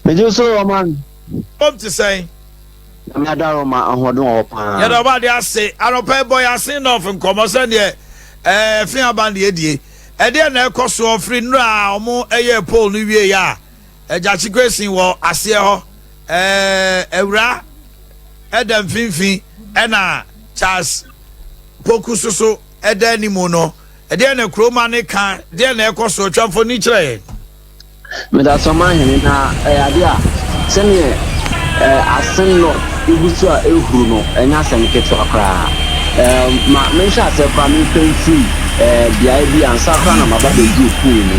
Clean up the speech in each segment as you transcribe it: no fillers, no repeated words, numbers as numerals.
Megye so, ɔman. Bom te sɛn? Nyame adaro ma ahoɔden wɔ hɔ paa. Yɛda ɔba de ase. Anɔpa bɔ yɛ ase nɔf nkɔmmɔ sɛdeɛ ɛɛ fi aba deɛ die. Ɛdeɛ na ɛkɔ soɔ firi nnura a wɔn ɛyɛ poll no wie yɛ a Gyakye Quayson wɔ aseɛ hɔ. Ɛɛ awura ɛda mfimfini ɛna Charles Poku soso ɛda anim no. Ɛdeɛ na kuroma ne ka deɛ na ɛkɔ soɔ, twa mfoni kyerɛ yɛn. Medasɔma ahene na ɛyɛ ade a sɛneɛ asen no egu so a ehuru no, ɛnyɛ asɛm ketewa koraa. Ma menhyɛ aseɛ koraa memfa mfiri beaeɛ bi ansa koraa na maba bɛduru pool mu.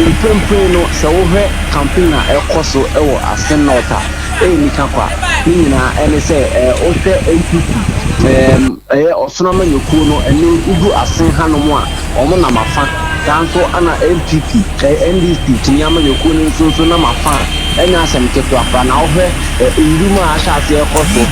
Mprempren no, sɛ wohwɛ campaign a ɛkɔ so wɔ Asen North a, ɛyɛ nika kwa. Ne nyinaa ɛne sɛ wohwɛ NPP, ɛyɛ ɔsono amanyɔkuo no, ɛne wodu Asen hanom a, wɔn nam afa. Saa nso ana NPP, ɛyɛ NDC kyini amanyɔkuo no nso nam afa a, ɛnyɛ asɛm ketewa koraa. Na wohwɛ ndwuma a ahyɛ aseɛ kɔ so,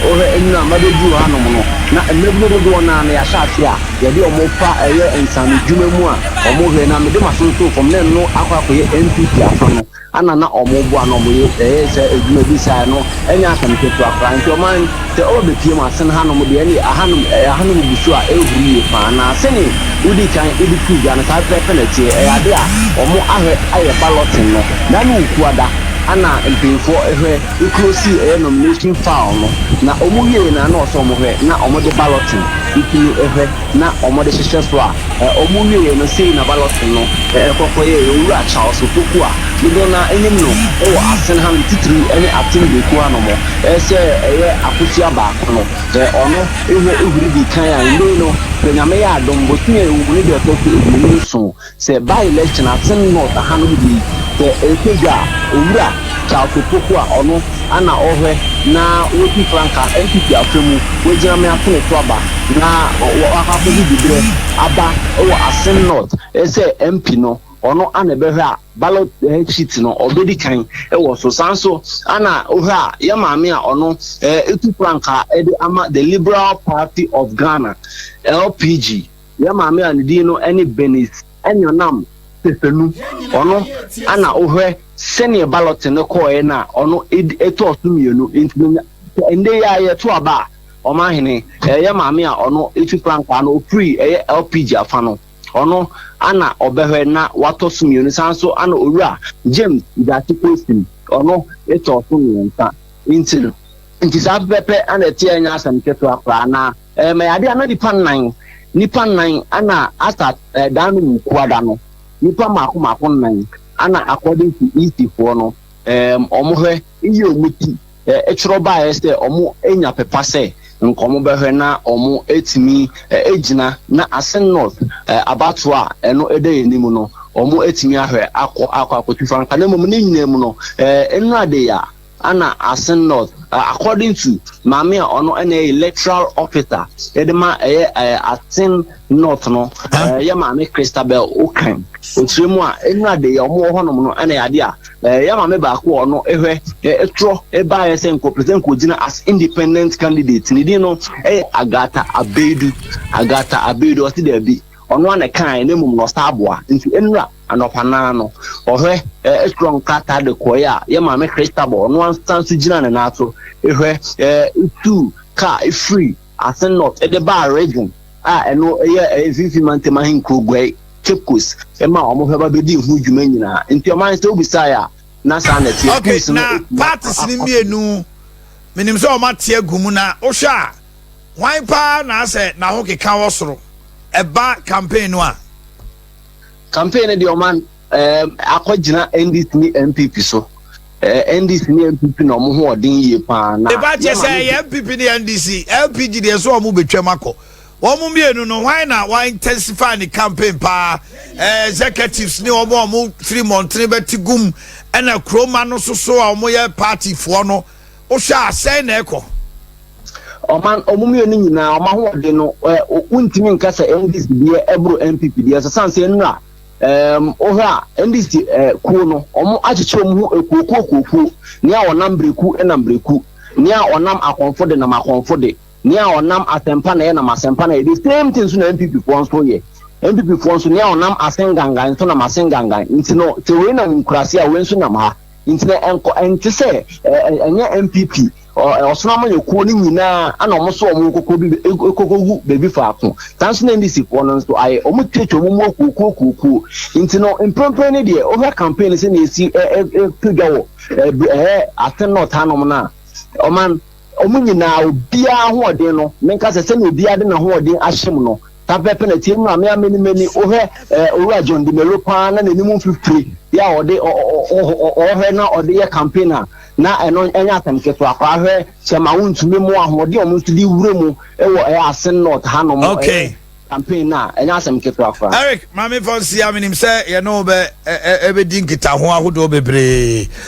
wohwɛ nnura a mabɛduru hanom no, na mmabunu dodoɔ no ara no yɛahyɛ aseɛ a yɛde wɔn fa ɛyɛ nsanodwuma mu a wɔhwɛ. Na mede m'aso nso fam na ɛno akɔ akɔyɛ NPP afa no ana na wɔboa na wɔyɛ ɛyɛ sɛ adwuma bi saa no, ɛnyɛ asɛm ketewa koraa. Nti ɔman sɛ ɔba bɛpie mu asen hanom deɛ, ɛne ahanom ahanom gu so a ɛhuru yie paa. Na sɛne wodi kan de tuu dwa no, saa pɛpɛpɛ na ɛteɛ. Ɛyɛ ade a wɔn ahwɛ ayɛ balloting no na ne Wukuada ana mpanyinfoɔ hwɛ eclose ɛyɛ nomination file no, na wɔn wie na na ɔsɛ wɔn hwɛ na wɔn de balloting etumi hwɛ na wɔn de hyehyɛ so a wɔn wie no, sei na balloting no ɛkɔkɔ yɛ. Owura Charles Opoku a dodoɔ na anim no wɔ Asen hanom titiri ne Aten Beku hanom ɛsɛ ɛyɛ akosua baako no, ɔno ehwɛ ehuri di kan a ndɛ no, sɛ Nyame yɛ adom, bosome a ɛwɔ mu ne deɛ ɛtɔ so 27, sɛ by election Asen North hanom deɛ yi sɛ ɛkɔ dwa a, Owura Charles Opoku a ɔno ana ɔhwɛ na wɔdi franka NPP afa mu, wɔgyina me ato ne to aba na wakɔ akɔgye diberɛ aba wɔ Asen North sɛ MP no, ɔno ana ɛbɛhwɛ a ballot sheet no ɔbɛdi kan wɔ so. Saa nso ana wohwɛ a yɛ maame a ɔno etu frankaa de ama the Liberal Party of Ghana, LPG, yɛ maame a ne din no ne Bernice Enyonam Sefenu, ɔno ana wohwɛ sɛneɛ ballot no kɔɔɛ no a ɔno ɛtɔɔ so mmienu. Nti sɛ ndɛ yi a yɛto aba a, ɔmanhene, ɛyɛ maame a ɔno etu frankaa no ofiri ɛyɛ LPG afa no, ɔno ana ɔbɛhwɛ na watɔ so mmienu. San so ana Owura James Gyakye Quayson ɔno ɛtɔ so mmiɛnsa. Nti saa pɛpɛ ana ɛte, ɛnyɛ asɛm ketewa koraa. Na ɛmɛ adeɛ a na nipa nnan ana asa ɛdan no mu kuada no, nipa mako mako nnan ana according to EC foɔ no, ɔmo hwɛ iyi ɔmo ti ɛtwerɛ baeɛ sɛ ɔmo anya pepa sɛ nkɔmɔ bɛhwɛ na ɔmo etumi egyina na Asen North abatoɔ a ɛno ɛda yɛn anim no, ɔmo etumi ahwɛ akɔ akɔtu franka. Na mmom ne nyinaa mu no, nnura de a ana Asen North, according to maame a ɔno ɛna ɛyɛ electoral officer yɛde ma ɛyɛ Asen North no, ɛyɛ Maame Christabel Okan, otire mu a nnura de yɛ ɔmo wɔ hɔnom no, ɛna yɛ adeɛ a yɛ maame baako a ɔno ehwɛ ɛtorɔ ɛbaayɛ sɛ nkɔpɛ sɛ nkɔgyina as independent candidate, ne din no ɛyɛ Agatha Abedu. Agatha Abedu ɔsi dɛbi, ɔno ana kan ne mum na ɔsa aboa. Nti nnura anɔpa naa no ɔhwɛ ɛtwerɛ nkrataa de kɔɛ a yɛ maame Christabel ɔno ansa nso gyina ne nan so ehwɛ etu kaa efiri Asen North ɛde baa region a ɛno ɛyɛ mfimfini mantam ahenkuro Guayi, Cape Coast, ɛma wɔn hwɛ ba bɛdi ho dwuma nyinaa. Nti ɔman sɛ obisaeɛ a, na saa na ɛteɛ. Okay, na parties ni mmienu menim sɛ ɔmo ate agu mu, na wohwɛ a hwan paa na asɛ n'aho keka wɔ soro ɛba campaign no a? Campaign no deɛ, ɔman, akɔgyina NDC ne NPP so. NDC ne NPP na ɔmo ho ɔden yie paa na. Eba kyɛ sɛ ɛyɛ NPP ne NDC, LPG deɛ so ɔmo betwam akɔ. Wɔn mmienu no, hwan na wɔn intensify ne campaign paa? Executives ne wɔn a wɔn firi mmɔntene bɛte gum ɛna kuroma no soso a wɔn yɛ party foɔ no, wohwɛ a sɛn na ɛkɔ? Ɔman, ɔmo mmienu nyinaa ɔmo ahoɔden no, wuntumi nka sɛ NDC deɛ ɛboro NPP deɛ so, san sɛ nnura wohwɛ a NDC kuo no, ɔmo akyekyere ɔmo ho ekuokuo kuokuo. Nea ɔnam Breku ɛnam Breku, nea ɔnam Akɔnfo de nam Akɔnfo de, nea ɔnam Asɛmpa na ɛnam Asɛmpa na yɛ. The same thing nso na NPP foɔ nso yɛ. NPP foɔ nso, nea ɔnam Asen Gangan nso nam Asen Gangan. Nti no sɛ wei nam nkurase a, wei nso nam ha. Nti na ɛnkɔ ɛnte sɛ ɛnyɛ NPP ɔsono amanyɔkuo no nyinaa ana ɔmo so ɔmo nkoko bi ekoko gu beebi faako. Saa nso na NDC foɔ no nso ayɛ ɔmo tuatua ɔmo mu akuokuo kuokuo. Nti no mprempren ne deɛ, ɔhwɛ campaign sɛ na esi ɛ ɛ ɛto dwa wɔ ɛɛ Assin North hanom no a, ɔman ɔmo nyinaa obiara ahoɔden no, menka sɛ sɛnea obiara de n'ahoɔden ahyɛ mu no saa pɛpɛ na tie mu a mea mani mani wohwɛ Owura John Dumelo paa na n'anim mfifire yɛ a ɔde ɔhwɛ na ɔde yɛ campaign a, na ɛno ɛnyɛ asɛm ketewa koraa. Hwɛ kyɛma wontumi mu ahoɔden a ɔmo nso de wura mu ɛwɔ Assin North hanom campaign na ɛnyɛ asɛm ketewa koraa. Eric, maame fa nsia, menim sɛ yɛne wo bɛ ɛbɛdi nkitaho ahodoɔ bebree.